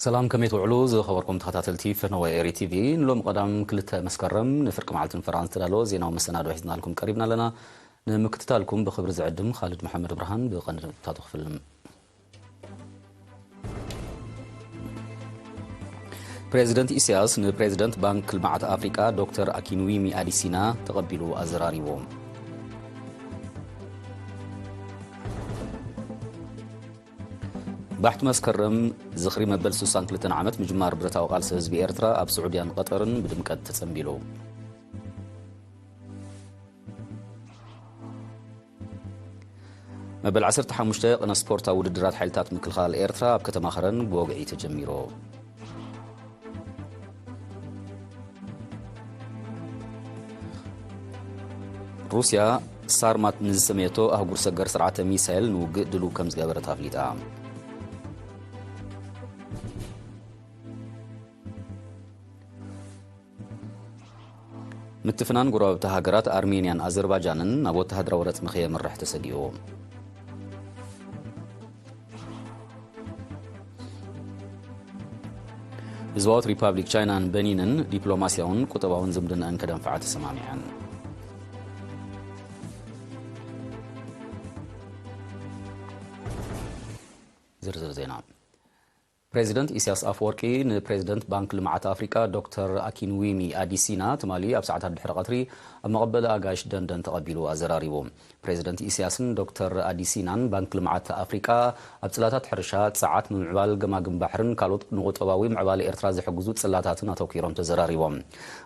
ሰላም፣ ከመይ ትውዕሉ ዝኸበርኩም ተኸታተልቲ ፈነወ ኤሪ ቲቪ? ንሎም ቀዳም ክልተ መስከረም ንፍርቂ መዓልትን ፈራን ዝተዳለወ ዜናዊ መሰናዶ ሒዝናልኩም ቀሪብና ኣለና። ንምክትታልኩም ብኽብሪ ዝዕድም ኻልድ መሓመድ ብርሃን። ብቐንድታቱ ክፍልም። ፕሬዚደንት ኢሳያስ ንፕሬዚደንት ባንክ ልምዓት ኣፍሪቃ ዶክተር ኣኪንዊሚ ኣዲሲና ተቐቢሉ ኣዘራሪቡ። ባሕቲ መስከረም ዝኽሪ መበል ስሳን ክልተን ዓመት ምጅማር ብረታዊ ቃልሲ ህዝቢ ኤርትራ ኣብ ስዑድያን ቀጠርን ብድምቀት ተጸንቢሉ። መበል ዓሰርተ ሓሙሽተ ቅነ ስፖርታዊ ውድድራት ሓይልታት ምክልኻል ኤርትራ ኣብ ከተማ ኸረን ብወግዒ ተጀሚሩ። ሩስያ ሳርማት ንዝሰመየቶ ኣህጉር ሰገር ስርዓተ ሚሳይል ንውግእ ድሉው ከም ዝገበረት ኣፍሊጣ። ምትፍናን ጎረባብቲ ሃገራት ኣርሜንያን ኣዘርባጃንን ናብ ወተሃደራዊ ረጽሚ ከየምርሕ ተሰጊኡ። ህዝባዊት ሪፓብሊክ ቻይናን በኒንን ዲፕሎማስያውን ቁጠባውን ዝምድናኣን ከደንፍዓ ተሰማሚዐን። ዝርዝር ዜና። ፕሬዚደንት ኢሳያስ ኣፈወርቂ ንፕሬዚደንት ባንክ ልምዓት ኣፍሪቃ ዶክተር ኣኪንዊሚ ኣዲሲና ትማሊ ኣብ ሰዓታት ድሕሪ ቀትሪ ኣብ መቐበሊ ኣጋይሽ ደንደን ተቐቢሉ ኣዘራሪቡ። ፕሬዚደንት ኢሳያስን ዶክተር ኣዲሲናን ባንክ ልምዓት ኣፍሪቃ ኣብ ጽላታት ሕርሻ፣ ጸዓት፣ ምምዕባል ገማግም ባሕርን ካልኦት ንቁጠባዊ ምዕባለ ኤርትራ ዝሕግዙ ጽላታትን ኣተኲሮም ተዘራሪቦም።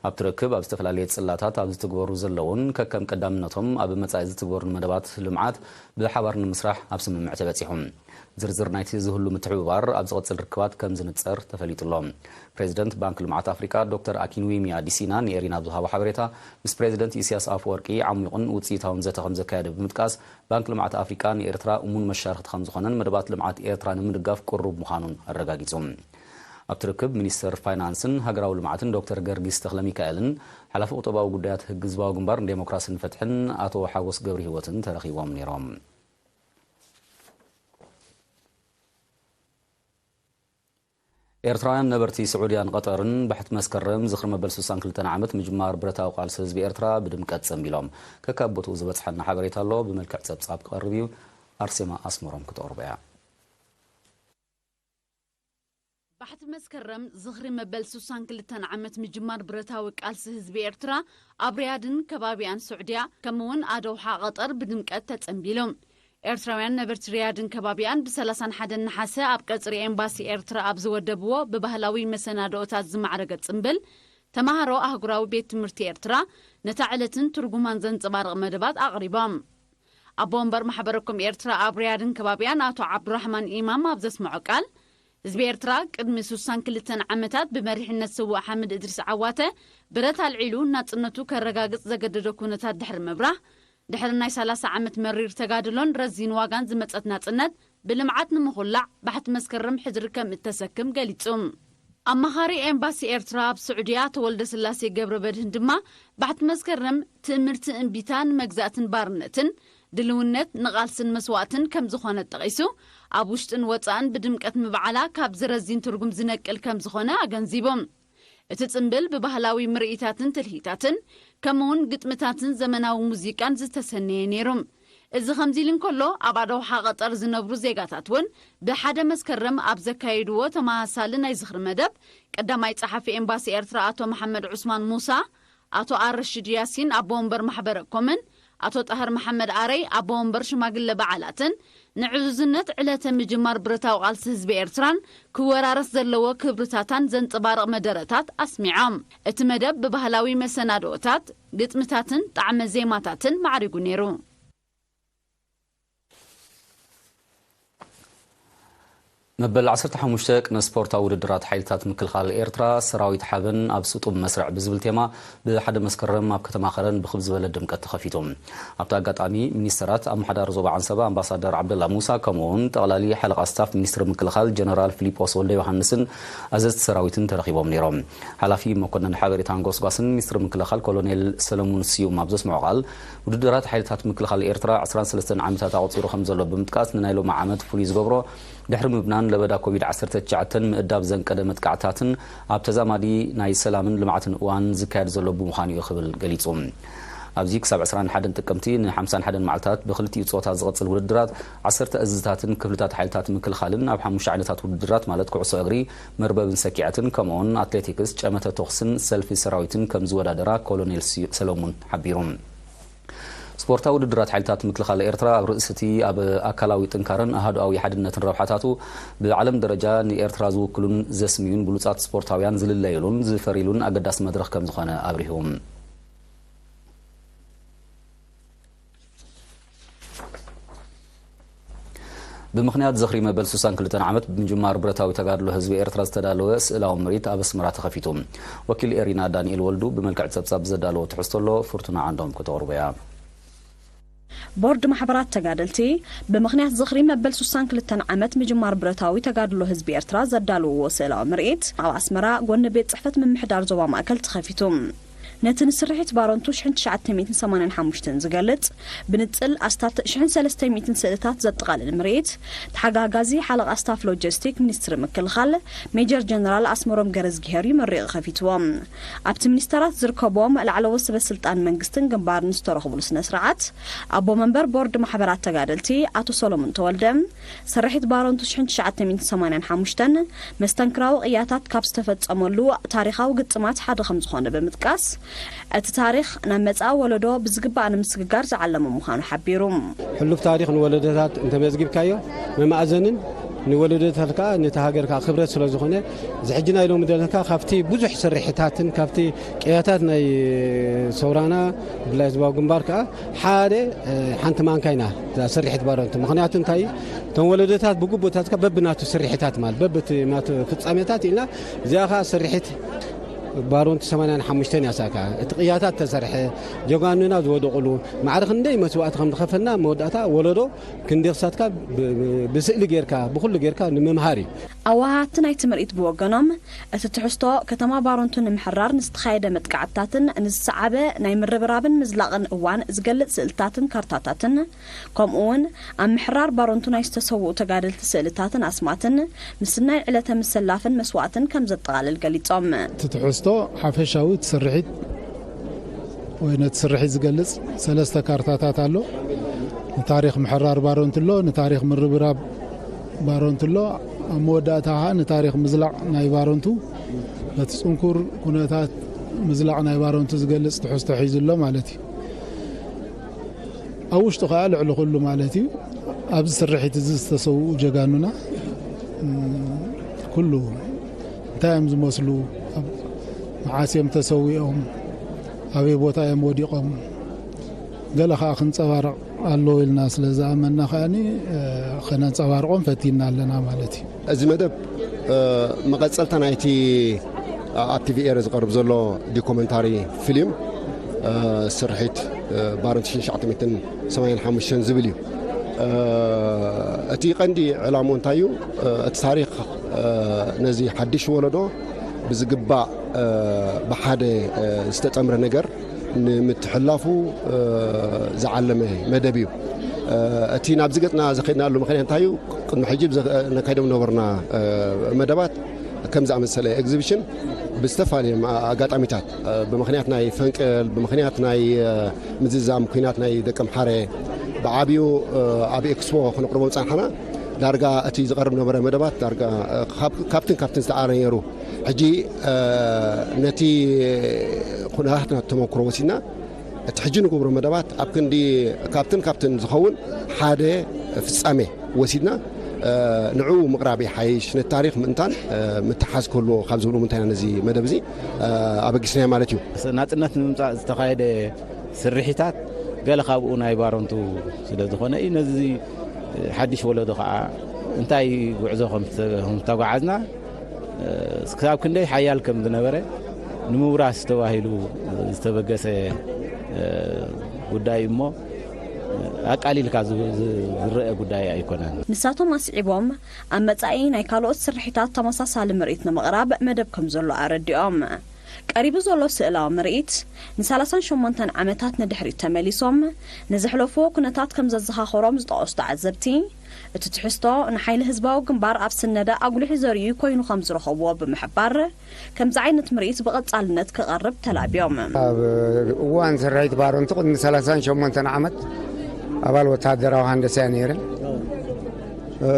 ኣብቲ ርክብ ኣብ ዝተፈላለየ ጽላታት ኣብ ዝትግበሩ ዘለውን ከከም ቀዳምነቶም ኣብ መጻኢ ዝትግበሩን መደባት ልምዓት ብሓባር ንምስራሕ ኣብ ስምምዕ ተበጺሑ። ዝርዝር ናይቲ ዝህሉ ምትሕብባር ኣብ ዝቕጽል ርክባት ከም ዝንጸር ተፈሊጡ ኣሎ። ፕሬዚደንት ባንክ ልምዓት ኣፍሪቃ ዶክተር ኣኪንዊሚ ኣዲሲና ንኤሪና ኣብ ዝሃቦ ሓበሬታ፣ ምስ ፕሬዚደንት ኢሳያስ ኣፈወርቂ ዓሚቑን ውጽኢታውን ዘተ ከም ዘካየደ ብምጥቃስ፣ ባንክ ልምዓት ኣፍሪቃ ንኤርትራ እሙን መሻርኽቲ ከም ዝኾነን መደባት ልምዓት ኤርትራ ንምድጋፍ ቅሩብ ምዃኑን ኣረጋጊጹ። ኣብቲ ርክብ ሚኒስተር ፋይናንስን ሃገራዊ ልምዓትን ዶክተር ገርጊስ ተኽለሚካኤልን ሓላፊ ቁጠባዊ ጉዳያት ህዝባዊ ግንባር ንዴሞክራስን ፍትሕን ኣቶ ሓጎስ ገብረሂወትን ተረኺቦም ነይሮም። ኤርትራውያን ነበርቲ ስዑድያን ቀጠርን ባሕቲ መስከረም ዝኽሪ መበል ስሳን ክልተን ዓመት ምጅማር ብረታዊ ቃልሲ ህዝቢ ኤርትራ ብድምቀት ጸንቢሎም። ከካብ ቦትኡ ዝበጽሐና ሓበሬታ ኣሎ፣ ብመልክዕ ጸብጻብ ክቐርብ እዩ። ኣርሴማ ኣስመሮም ክተቕርቦ እያ። ባሕቲ መስከረም ዝኽሪ መበል ስሳን ክልተን ዓመት ምጅማር ብረታዊ ቃልሲ ህዝቢ ኤርትራ ኣብ ሪያድን ከባቢኣን ስዑድያ ከምኡውን ኣደውሓ ቀጠር ብድምቀት ተጸንቢሉ። ኤርትራውያን ነበርቲ ሪያድን ከባቢኣን ብሰላሳን ሓደን ነሓሰ ኣብ ቀጽሪ ኤምባሲ ኤርትራ ኣብ ዝወደብዎ ብባህላዊ መሰናድኦታት ዝማዕረገ ጽምብል፣ ተማሃሮ ኣህጉራዊ ቤት ትምህርቲ ኤርትራ ነታ ዕለትን ትርጉማን ዘንጸባርቕ መደባት ኣቕሪቦም። ኣቦ ወንበር ማሕበረ ኮም ኤርትራ ኣብ ሪያድን ከባቢኣን ኣቶ ዓብዱራሕማን ኢማም ኣብ ዘስምዖ ቃል፣ ህዝቢ ኤርትራ ቅድሚ ስሳን ክልተን ዓመታት ብመሪሕነት ስዉእ ሓምድ እድሪስ ዓዋተ ብረት ኣልዒሉ ናጽነቱ ከረጋግጽ ዘገደዶ ኩነታት ድሕሪ ምብራህ፣ ድሕሪ ናይ ሰላሳ ዓመት መሪር ተጋድሎን ረዚን ዋጋን ዝመጸት ናጽነት ብልምዓት ንምኹላዕ ባሕቲ መስከረም ሕድሪ ከም እተሰክም ገሊጹ። ኣማኻሪ ኤምባሲ ኤርትራ ኣብ ስዑድያ ኣቶ ወልደስላሴ ገብረ በድህን ድማ፣ ባሕቲ መስከረም ትእምርቲ እምቢታ ንመግዛእትን ባርነትን፣ ድልውነት ንቓልስን መስዋእትን ከም ዝኾነ ጠቒሱ፣ ኣብ ውሽጥን ወጻእን ብድምቀት ምብዓላ ካብዚ ረዚን ትርጉም ዝነቅል ከም ዝኾነ ኣገንዚቦም። እቲ ጽምብል ብባህላዊ ምርኢታትን ትልሂታትን፣ ከምኡውን ግጥምታትን ዘመናዊ ሙዚቃን ዝተሰነየ ነይሩ። እዚ ከምዚ ኢሉ እንከሎ፣ ኣብ ኣደውሓ ቀጠር ዝነብሩ ዜጋታት እውን ብሓደ መስከረም ኣብ ዘካየድዎ ተመሳሳሊ ናይ ዝኽሪ መደብ፣ ቀዳማይ ጸሓፊ ኤምባሲ ኤርትራ ኣቶ መሓመድ ዑስማን ሙሳ፣ ኣቶ ኣረሽድ ያሲን ኣቦ ወንበር ማሕበረ ኮምን፣ ኣቶ ጣህር መሓመድ ኣረይ ኣቦ ወንበር ሽማግለ በዓላትን፣ ንዕዙዝነት ዕለተ ምጅማር ብረታዊ ቃልሲ ህዝቢ ኤርትራን ክወራረስ ዘለዎ ክብርታታን ዘንጸባርቕ መደረታት ኣስሚዖም። እቲ መደብ ብባህላዊ መሰናድኦታት፣ ግጥምታትን ጣዕመ ዜማታትን ማዕሪጉ ነይሩ። መበል ዓሰርተ ሓሙሽተ ቅነ ስፖርታዊ ውድድራት ሓይልታት ምክልኻል ኤርትራ፣ ሰራዊት ሓበን ኣብ ስጡም መስርዕ ብዝብል ቴማ ብሓደ መስከረም ኣብ ከተማ ከረን ብኽብ ዝበለ ድምቀት ተኸፊቱ። ኣብቲ ኣጋጣሚ ሚኒስተራት ኣመሓዳሪ ዞባ ዓንሰባ ኣምባሳደር ዓብደላ ሙሳ፣ ከምኡውን ጠቕላሊ ሓለቓ ስታፍ ሚኒስትሪ ምክልኻል ጀነራል ፊሊጶስ ወልደ ዮሃንስን ኣዘዝቲ ሰራዊትን ተረኺቦም ነይሮም። ሓላፊ መኮነን ሓበሬታን ጎስጓስን ሚኒስትሪ ምክልኻል ኮሎኔል ሰለሙን ስዩም ኣብ ዘስምዖ ቃል፣ ውድድራት ሓይልታት ምክልኻል ኤርትራ ዕስራን ሰለስተን ዓመታት ኣቑጺሩ ከም ዘሎ ብምጥቃስ፣ ንናይ ሎሚ ዓመት ፍሉይ ዝገብሮ ድሕሪ ምብናን ለበዳ ኮቪድ ዓሰርተ ትሽዓተ ምእዳብ ዘንቀደ መጥቃዕትታትን ኣብ ተዛማዲ ናይ ሰላምን ልምዓትን እዋን ዝካየድ ዘሎ ብምዃኑ እዩ ክብል ገሊጹ። ኣብዚ ክሳብ ዕስራን ሓደን ጥቅምቲ ንሓምሳን ሓደን መዓልታት ብክልቲኡ ጾታ ዝቐጽል ውድድራት ዓሰርተ እዝታትን ክፍልታት ሓይልታት ምክልኻልን ኣብ ሓሙሽተ ዓይነታት ውድድራት ማለት ኩዕሶ እግሪ፣ መርበብን ሰኪዐትን ከምኡውን ኣትሌቲክስ፣ ጨመተ ተኹስን ሰልፊ ሰራዊትን ከም ዝወዳደራ ኮሎኔል ሲ-፣ ሰሎሙን ሓቢሩ። ስፖርታዊ ውድድራት ሓይልታት ምክልኻል ኤርትራ ኣብ ርእሲ እቲ ኣብ ኣካላዊ ጥንካረን ኣሃዱኣዊ ሓድነትን ረብሓታቱ ብዓለም ደረጃ ንኤርትራ ዝውክሉን ዘስምዩን ብሉጻት ስፖርታውያን ዝልለዩሉን ዝፈርዩሉን ኣገዳሲ መድረኽ ከም ዝኾነ ኣብሪሁ። ብምኽንያት ዝኽሪ መበል ስሳን ክልተን ዓመት ብምጅማር ብረታዊ ተጋድሎ ህዝቢ ኤርትራ ዝተዳለወ ስእላዊ ምርኢት ኣብ ኣስመራ ተኸፊቱ። ወኪል ኤሪና ዳንኤል ወልዱ ብመልክዕ ጸብጻብ ዘዳለዎ ትሕዝቶ ኣሎ፣ ፍርቱና ዓንዶም ከተቕርቦ እያ። ቦርድ ማሕበራት ተጋደልቲ ብምኽንያት ዝኽሪ መበል ስሳን ክልተን ዓመት ምጅማር ብረታዊ ተጋድሎ ህዝቢ ኤርትራ ዘዳለዎ ስእላዊ ምርኢት ኣብ ኣስመራ ጎኒ ቤት ጽሕፈት ምምሕዳር ዞባ ማእከል ተኸፊቱ። ነቲ ንስርሒት ባረንቱ ሽሕን ትሽዓተ ሚእትን ሰማንያን ሓሙሽተን ዝገልጽ ብንጽል ኣስታት ሽሕን ሰለስተ ሚእትን ስእልታት ዘጠቓልል ምርኢት፣ ተሓጋጋዚ ሓለቓ ስታፍ ሎጂስቲክ ሚኒስትሪ ምክልኻል ሜጀር ጀነራል ኣስመሮም ገረዝግሄር እዩ መሪቑ ከፊትዎ። ኣብቲ ሚኒስተራት ዝርከብዎም ላዕለዎት ሰበ ስልጣን መንግስትን ግንባርን ዝተረኽቡሉ ስነ ስርዓት፣ ኣቦ መንበር ቦርድ ማሕበራት ተጋደልቲ ኣቶ ሰሎሞን ተወልደ፣ ስርሒት ባረንቱ ሽሕን ትሽዓተ ሚእትን ሰማንያን ሓሙሽተን መስተንክራዊ ቅያታት ካብ ዝተፈጸመሉ ታሪኻዊ ግጥማት ሓደ ከም ዝኾነ ብምጥቃስ፣ እቲ ታሪኽ ናብ መጻኢ ወለዶ ብዝግባእ ንምስግጋር ዝዓለመ ምዃኑ ሓቢሩ። ሕሉፍ ታሪኽ ንወለዶታት እንተመዝጊብካዮ፣ መማእዘንን ንወለዶታት ከኣ ነቲ ሃገር ከኣ ክብረት ስለ ዝኾነ፣ እዚ ሕጂ ናይ ሎሚ ዘለካ ካብቲ ብዙሕ ስርሒታትን ካብቲ ቅያታት ናይ ሰውራና ብፍላይ ህዝባዊ ግንባር ከኣ ሓደ፣ እ፣ ሓንቲ ማንካ ኢና እዛ ስርሒት ባረንቱ። ምኽንያቱ እንታይ እዩ? እቶም ወለዶታት ብግቡእ ተዝካ በብናቱ ስርሒታት ማለት በብቲ ናቱ ፍጻሜታት ኢልና፣ እዚኣ ከኣ ስርሒት ባሮንቲ ሰማንያን ሓሙሽተን ያሳካ እቲ ቅያታት ተሰርሐ፣ ጀጋኑና ዝወደቑሉ፣ ማዕረ ክንደይ መስዋእቲ ከም ዝኸፈልና መወዳእታ ወለዶ ክንዲ ክሳትካ ብ-፣ ብ-፣ ብስእሊ ጌርካ፣ ብኹሉ ጌርካ ንምምሃር እዩ። ኣወሃሃድቲ ናይቲ ምርኢት ብወገኖም፣ እቲ ትሕዝቶ ከተማ ባሮንቱ ንምሕራር ንዝተኻየደ መጥቃዕትታትን ንዝሰዓበ ናይ ምርብራብን ምዝላቕን እዋን ዝገልጽ ስእልታትን ካርታታትን፣ ከምኡውን ኣብ ምሕራር ባረንቱ ናይ ዝተሰውኡ ተጋደልቲ ስእልታትን ኣስማትን፣ ምስናይ ዕለተ ምሰላፍን መስዋእትን ከም ዘጠቓልል ገሊጾም። እቲ ትሕዝቶ ሓፈሻዊ እቲ ስርሒት ወይ ነቲ ስርሒት ዝገልጽ ሰለስተ ካርታታት ኣሎ። ንታሪኽ ምሕራር ባረንቱ ኣሎ፣ ንታሪኽ ምርብራብ ባረንቱ ኣሎ፣ ኣብ መወዳእታ ኸዓ ንታሪኽ ምዝላቕ ናይ ባረንቱ፣ ነቲ ጽንኩር ኩነታት ምዝላቕ ናይ ባረንቱ ዝገልጽ ትሕዝቶ ሒዙ ኣሎ ማለት እዩ። ኣብ ውሽጡ ኸዓ ልዕሊ ኩሉ ማለት እዩ፣ ኣብዚ ስርሒት እዚ ዝተሰውኡ ጀጋኑና፣ እም፣ ኩሉ እንታይ እዮም ዝመስሉ፣ ኣብ መዓስ እዮም ተሰዊኦም፣ ኣበይ ቦታ እዮም ወዲቖም፣ ገለ ኸዓ ክንጸባረቕ ኣለዎ ኢልና ስለ ዝኣመንና ኸኣኒ፣ እ፣ ኸነንጸባርቖም ፈቲንና ኣለና ማለት እዩ። እዚ መደብ፣ እ፣ መቐጸልታ ናይቲ ኣብ ቲቪ ኤረ ዝቐርብ ዘሎ ዶኩመንታሪ ፊልም፣ እ፣ ስርሒት፣ እ፣ ባረንቱ ሽሕን ትሽዓተ ሚእትን ሰማንያን ሓሙሽተን ዝብል እዩ። እ፣ እቲ ቀንዲ ዕላምኡ እንታይ እዩ? እ፣ እቲ ታሪኽ፣ እ፣ ነዚ ሓድሽ ወለዶ ብዝግባእ፣ እ፣ ብሓደ፣ እ፣ ዝተጠምረ ነገር ንምትሕላፉ፣ እ፣ ዝዓለመ መደብ እዩ። እ፣ እቲ ናብዚ ገጽና ዘኸድናሉ ምኽንያት እንታይ እዩ? ቅድሚ ሕጂ ብዘ-፣ ነካይዶም ነበርና፣ እ፣ መደባት ከም ዝኣመሰለ ኤግዚቢሽን ብዝተፈላለየ ማ-፣ ኣጋጣሚታት፣ እ፣ ብምኽንያት ናይ ፈንቅል፣ ብምኽንያት ናይ፣ እ፣ ምዝዛም ኲናት ናይ ደቂ ኣምሓረ፣ ብዓብዩ፣ እ፣ ኣብ ኤክስፖ ክነቕርቦም ጸንሓና። ዳርጋ እቲ ዝቐርብ ነበረ መደባት ዳርጋ፣ እ፣ ካብ-፣ ካብትን ካብትን ዝተዓረ ነይሩ። ሕጂ፣ እ፣ ነቲ ኩነታት ተመክሮ ወሲድና፣ እቲ ሕጂ ንገብሮ መደባት ኣብ ክንዲ ካብትን ካብትን ዝኸውን ሓደ ፍጻሜ ወሲድና፣ እ፣ ንዕኡ ምቕራብ ይሓይሽ፣ ነቲ ታሪኽ ምእንታን፣ እ፣ ምትሓዝ ክህልዎ ካብ ዝብሉ ምንታይ ኢና ነዚ መደብ እዚ፣ እ፣ ኣበጊስናዮ ማለት እዩ። ናጽነት ንምምጻእ ዝተኻየደ ስርሒታት ገለ ካብኡ ናይ ባረንቱ ስለ ዝኾነ እዩ። ነዚ ሓድሽ ወለዶ ኸዓ እንታይ ጉዕዞ ከም ዝተ-፣ ከም ዝተጓዓዝና፣ እ፣ ክሳብ ክንደይ ሓያል ከም ዝነበረ ንምውራስ ተባሂሉ ዝተበገሰ፣ እ፣ ጉዳይ እሞ፣ ኣቃሊልካ ዝ-፣ ዝ-፣ ዝረአ ጉዳይ ኣይኮነን። ንሳቶም ኣስዒቦም፣ ኣብ መጻኢ ናይ ካልኦት ስርሒታት ተመሳሳሊ ምርኢት ንምቕራብ መደብ ከም ዘሎ ኣረዲኦም። ቀሪቡ ዘሎ ስእላዊ ምርኢት፣ ንሰላሳን ሸሞንተን ዓመታት ንድሕሪት ተመሊሶም ንዘሕለፍዎ ኩነታት ከም ዘዘኻኸሮም ዝጠቐሱ ተዓዘብቲ፣ እቲ ትሕዝቶ ንሓይሊ ህዝባዊ ግንባር ኣብ ስነዳ ኣጉሊሑ ዘርእዩ ኮይኑ ከም ዝረኸብዎ ብምሕባር፣ ከምዚ ዓይነት ምርኢት ብቐጻልነት ክቐርብ ተላብዮም። ኣብ እዋን ስርሒት ባሮንቱ ቅድሚ ሰላሳን ሸሞንተን ዓመት ኣባል ወተሃደራዊ ሃንደሳ እየ ነይረ። እ፣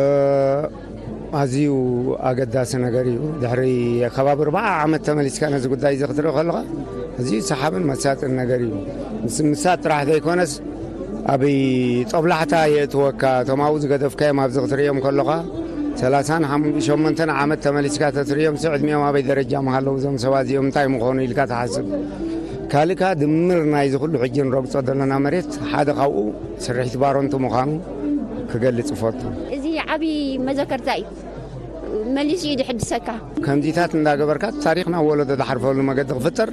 ኣዝዩ ኣገዳሲ ነገር እዩ። ድሕሪ ከባቢ ኣርባዓ ዓመት ተመሊስካ ነዚ ጉዳይ እዚ ክትርኢ ከለኻ ኣዝዩ ሰሓብን መሳጥን ነገር እዩ። ምስ ምሳጥ ጥራሕ ዘይኮነስ ኣብ ጦብላሕታ የእትወካ። እቶም ኣብኡ ዝገደፍካዮም ኣብዚ ክትርእዮም ከለኻ ሰላሳን ሸሞንተን ዓመት ተመሊስካ ተትርእዮም ሲ ዕድሚኦም ኣበይ ደረጃ ምሃለዉ እዞም ሰባት እዚኦም እንታይ ምኾኑ ኢልካ ትሓስብ። ካልእ ከኣ ድምር ናይዚ ኩሉ ሕጂ ንረግጾ ዘለና መሬት ሓደ ካብኡ ስርሒት ባሮንቱ ምዃኑ ክገልጽ እፈቱ። እዚ ዓቢ መዘከርታ እዩ። መሊሱ እዩ ድሕድሰካ። ከምዚታት እንዳገበርካ ታሪኽ ናብ ወለዶ ዝሓልፈሉ መገዲ ክፍጠር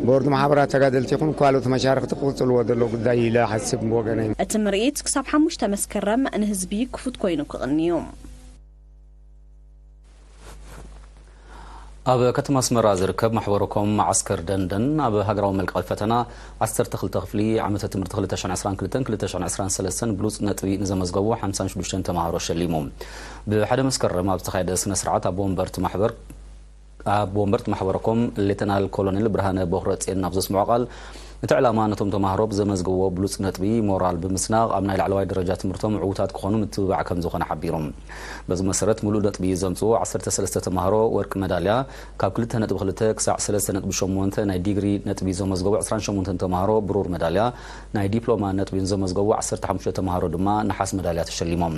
ቦርድ ማሕበራት ተጋደልቲ ይኹን ካልኦት መሻርኽቲ ክቕጽልዎ ዘሎ ጉዳይ ኢለ እሓስብ ብወገነይ። እቲ ምርኢት ክሳብ ሓሙሽተ መስከረም ንህዝቢ ክፉት ኮይኑ ክቕንዩ። ኣብ ከተማ ኣስመራ ዝርከብ ማሕበረኮም መዓስከር ደንደን ኣብ ሃገራዊ መልቀቒ ፈተና ዓሰርተ ክልተ ክፍሊ ዓመተ ትምህርቲ ክልተ ሽሕን ዕስራን ክልተን ክልተ ሽሕን ዕስራን ሰለስተን ብሉጽ ነጥቢ ንዘመዝገቡ ሓምሳን ሽዱሽተን ተማሃሮ ሸሊሙ። ብሓደ መስከረም ኣብ ዝተኻየደ ስነ ስርዓት ኣቦ ወንበርቲ ማሕበር ኣቦ ወንበርቲ ማሕበረኮም ሌተናል ኮሎኔል ብርሃነ ቦኽረጼን ኣብ ዘስምዖ ቃል፣ እቲ ዕላማ ነቶም ተማሃሮ ብዘመዝገብዎ ብሉጽ ነጥቢ ሞራል ብምስናቕ ኣብ ናይ ላዕለዋይ ደረጃ ትምህርቶም ዕዉታት ክኾኑ ምትብባዕ ከም ዝኾነ ሓቢሩ። በዚ መሰረት ምሉእ ነጥቢ ዘምጽኡ ዓሰርተ ሰለስተ ተማሃሮ ወርቂ መዳልያ፣ ካብ ክልተ ነጥቢ ክልተ ክሳዕ ሰለስተ ነጥቢ ሸሞንተ ናይ ዲግሪ ነጥቢ ዘመዝገቡ ዕስራን ሸሞንተን ተማሃሮ ብሩር መዳልያ፣ ናይ ዲፕሎማ ነጥቢ ንዘመዝገቡ ዓሰርተ ሓሙሽተ ተማሃሮ ድማ ነሓስ መዳልያ ተሸሊሞም።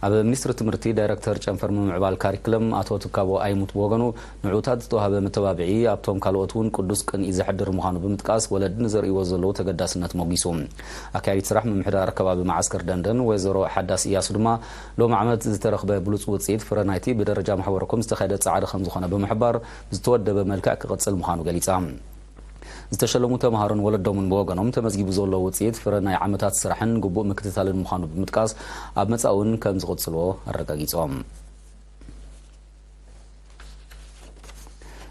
ኣብ ሚኒስትሪ ትምህርቲ ዳይረክተር ጨንፈር ምምዕባል ካሪክለም ኣቶ ትካቦ ኣይሙት ብወገኑ፣ ንዕዉታት ዝተዋህበ መተባብዒ ኣብቶም ካልኦት እውን ቅዱስ ቅንኢ ዘሕድር ምዃኑ ብምጥቃስ፣ ወለዲ ንዘርእይዎ ዘለዉ ተገዳስነት ሞጊሱ። ኣካያዲት ስራሕ ምምሕዳር ከባቢ መዓስከር ደንደን ወይዘሮ ሓዳስ እያሱ ድማ፣ ሎም ዓመት ዝተረኽበ ብሉጽ ውጽኢት ፍረ ናይቲ ብደረጃ ማሕበረኮም ዝተኻየደ ጻዕሪ ከም ዝኾነ ብምሕባር፣ ብዝተወደበ መልክዕ ክቕጽል ምዃኑ ገሊጻ። ዝተሸለሙ ተምሃሮን ወለዶምን ብወገኖም፣ ተመዝጊቡ ዘሎ ውጽኢት ፍረ ናይ ዓመታት ስራሕን ግቡእ ምክትታልን ምዃኑ ብምጥቃስ፣ ኣብ መጻኢ እውን ከም ዝቕጽልዎ ኣረጋጊጾም።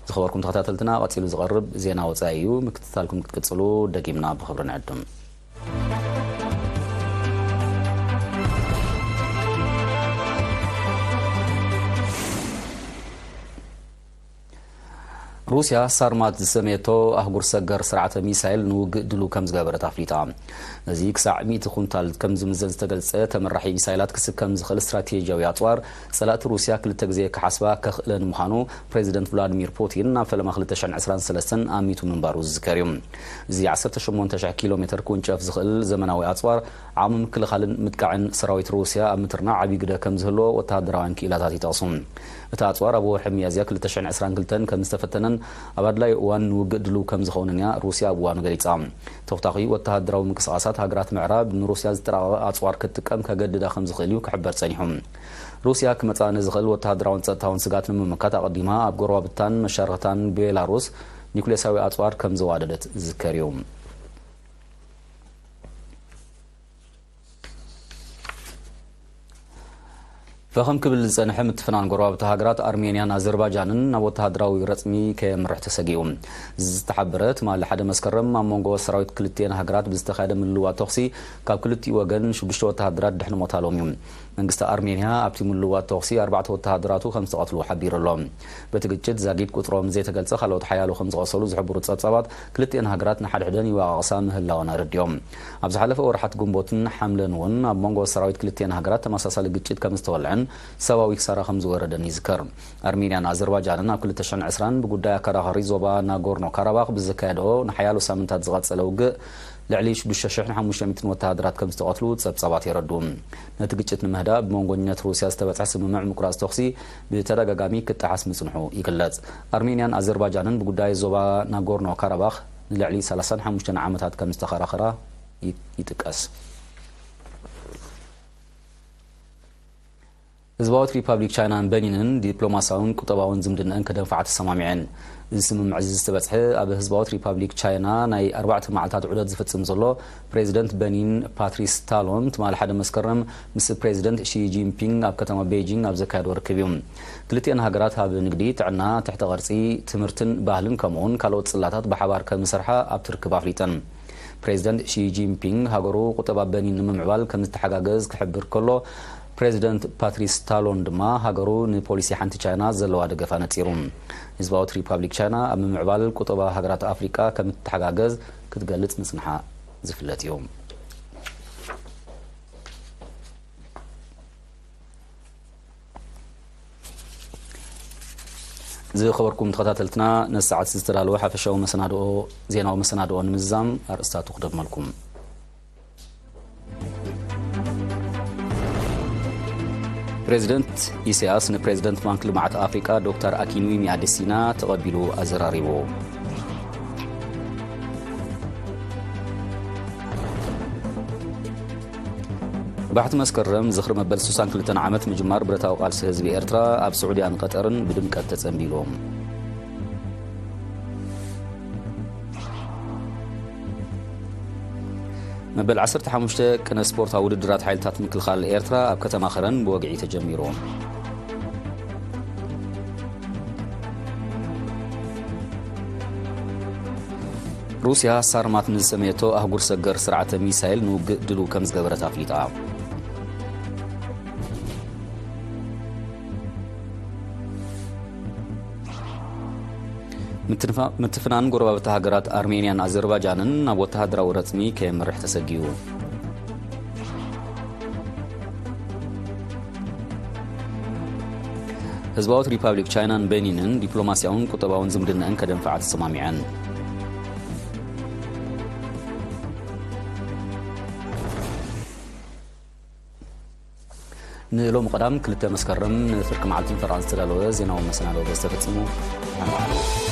ዝኸበርኩም ተኸታተልትና፣ ቀጺሉ ዝቐርብ ዜና ወጻኢ እዩ። ምክትታልኩም ክትቅጽሉ ደጊምና ብኽብሪ ንዕድም። ሩስያ ሳርማት ዝሰመየቶ ኣህጉር ሰገር ስርዓተ ሚሳይል ንውግእ ድሉው ከም ዝገበረት ኣፍሊጣ። እዚ ክሳዕ ሚእቲ ኩንታል ከም ዝምዘን ዝተገልጸ ተመራሒ ሚሳይላት ክስከም ዝኽእል ስትራቴጂያዊ ኣጽዋር፣ ጸላእቲ ሩስያ ክልተ ግዜ ክሓስባ ከኽእለን ምዃኑ ፕሬዚደንት ቭላድሚር ፑቲን ኣብ ፈለማ ክልተ ሽሕን ዕስራን ሰለስተን ኣሚቱ ምንባሩ ዝዝከር እዩ። እዚ ዓሰርተ ሸሞንተ ሽሕ ኪሎ ሜትር ክውንጨፍ ዝኽእል ዘመናዊ ኣጽዋር፣ ዓቕሚ ምክልኻልን ምጥቃዕን ሰራዊት ሩስያ ኣብ ምትርናዕ ዓቢ ግደ ከም ዝህልዎ ወተሃደራውያን ክኢላታት ይጠቕሱ። እቲ ኣጽዋር ኣብ ወርሒ ሚያዝያ ክልተ ሽሕን ዕስራን ክልተን ከም ዝተፈተነን ኣብ ኣድላዪ እዋን ንውግእ ድሉው ከም ዝኸውንን እያ ሩስያ ኣብ እዋኑ ገሊጻ። ተኹታኺ ወተሃደራዊ ምንቅስቓሳት ሃገራት ምዕራብ ንሩስያ ዝጠራቐቐ ኣጽዋር ክትጥቀም ከገድዳ ከም ዝኽእል እዩ ክሕበር ጸኒሑ። ሩስያ ክመጽኣ ንዝኽእል ወተሃደራውን ጸጥታውን ስግኣት ንምምካት ኣቐዲማ ኣብ ጎረባብታን መሻርኽታን ቤላሩስ ኒኩሌሳዊ ኣጽዋር ከም ዘዋደደት ዝዝከር እዩ። ፈኸም ክብል ዝጸንሐ ምትፍናን ጎረባብቲ ሃገራት ኣርሜንያን ኣዘርባጃንን ናብ ወተሃደራዊ ረጽሚ ከየምርሕ ተሰጊኡ። እዚ ዝተሓበረ ትማሊ ሓደ መስከረም ኣብ መንጎ ሰራዊት ክልቲኤን ሃገራት ብዝተኻየደ ምልውዋጥ ተኹሲ ካብ ክልቲኡ ወገን ሽዱሽተ ወተሃደራት ድሕሪ ሞት ኣልዎም እዩ። መንግስቲ ኣርሜንያ ኣብቲ ምልውዋጥ ተኹሲ ኣርባዕተ ወተሃደራቱ ከም ዝተቐትሉ ሓቢሩ ኣሎ። በቲ ግጭት ዛጊድ ቁጽሮም ዘይተገልጸ ካልኦት ሓያሎ ከም ዝቐሰሉ ዝሕብሩ ጸብጻባት ክልቲኤን ሃገራት ንሓድሕደን ይወቓቕሳ ምህላወን ኣረዲኦም። ኣብ ዝሓለፈ ወርሓት ግንቦትን ሓምለን እውን ኣብ መንጎ ሰራዊት ክልቲኤን ሃገራት ተመሳሳሊ ግጭት ከም ዝተወልዐን ሰብኣዊ ክሳራ ከም ዝወረደን ይዝከር። ኣርሜንያን ኣዘርባጃንን ኣብ ክልተ ሽሕን ዕስራን ብጉዳይ ኣከራኻሪ ዞባ ናጎርኖ ካራባኽ ብዝካየድኦ ንሓያሎ ሳምንታት ዝቐጸለ ውግእ ልዕሊ ሽዱሽተ ሽሕን ሓሙሽተ ሚእትን ወተሃደራት ከም ዝተቐትሉ ጸብጻባት የረድኡ። ነቲ ግጭት ንምህዳእ ብመንጎኝነት ሩስያ ዝተበጽሐ ስምምዕ ምቁራጽ ተኹሲ ብተደጋጋሚ ክጠሓስ ምጽንሑ ይግለጽ። ኣርሜንያን ኣዘርባጃንን ብጉዳይ ዞባ ናጎርኖ ካራባኽ ንልዕሊ ሰላሳን ሓሙሽተን ዓመታት ከም ዝተኸራኸራ ይ-፣ ይጥቀስ። ህዝባዊት ሪፓብሊክ ቻይናን በኒንን ዲፕሎማስያውን ቁጠባውን ዝምድናኣን ከደንፍዓ ተሰማሚዐን። እዚ ስምምዕ እዚ ዝተበጽሐ ኣብ ህዝባዊት ሪፓብሊክ ቻይና ናይ ኣርባዕተ መዓልታት ዑደት ዝፍጽም ዘሎ ፕሬዚደንት በኒን ፓትሪስ ታሎን ትማሊ ሓደ መስከረም ምስ ፕሬዚደንት ሺ ጂንፒንግ ኣብ ከተማ ቤጂንግ ኣብ ዘካየዶ ርክብ እዩ። ክልቲኤን ሃገራት ኣብ ንግዲ፣ ጥዕና፣ ትሕተ ቅርጺ፣ ትምህርትን ባህልን ከምኡውን ካልኦት ጽላታት ብሓባር ከም ዝሰርሓ ኣብቲ ርክብ ኣፍሊጠን። ፕሬዚደንት ሺ ጂንፒንግ ሃገሩ ቁጠባ በኒን ንምምዕባል ከም ዝተሓጋገዝ ክሕብር ከሎ፣ ፕሬዚደንት ፓትሪስ ታሎን ድማ ሃገሩ ንፖሊሲ ሓንቲ ቻይና ዘለዋ ደገፍ ኣነጺሩ። ህዝባዊት ሪፓብሊክ ቻይና ኣብ ምምዕባል ቁጠባ ሃገራት ኣፍሪቃ ከም እትተሓጋገዝ ክትገልጽ ምጽንሓ ዝፍለጥ እዩ። ዝኸበርኩም ተኸታተልትና፣ ነዚ ሰዓት ዝተዳለወ ሓፈሻዊ መሰናድኦ፣ ዜናዊ መሰናድኦ ንምዝዛም ኣርእስታቱ ክደግመልኩም። ፕሬዚደንት ኢሳያስ ንፕሬዚደንት ባንክ ልምዓት ኣፍሪቃ ዶክተር ኣኪንዊሚ ኣደሲና ተቐቢሉ ኣዘራሪቡ። ባሕቲ መስከረም ዝኽሪ መበል ስሳን ክልተን ዓመት ምጅማር ብረታዊ ቃልሲ ህዝቢ ኤርትራ ኣብ ስዑድያን ቀጠርን ብድምቀት ተጸንቢሉ። መበል ዓሰርተ ሓሙሽተ ቅነ ስፖርታዊ ውድድራት ሓይልታት ምክልኻል ኤርትራ ኣብ ከተማ ኸረን ብወግዒ ተጀሚሩ። ሩስያ ሳርማት ንዝሰመየቶ ኣህጉር ሰገር ስርዓተ ሚሳይል ንውግእ ድሉው ከም ዝገበረት ኣፍሊጣ። ምትንፋ-፣ ምትፍናን ጎረባብቲ ሃገራት ኣርሜንያን ኣዘርባጃንን ናብ ወተሃደራዊ ረጽሚ ከየምርሕ ተሰጊኡ። ህዝባዊት ሪፓብሊክ ቻይናን ቤኒንን ዲፕሎማስያውን ቁጠባውን ዝምድናኣን ከደንፍዓ ተሰማሚዐን። ንሎሚ ቀዳም ክልተ መስከረም ንፍርቂ መዓልትን ፈረቓን ዝተዳለወ ዜናዊ መሰናድኦ በዚ ተፈጺሙ።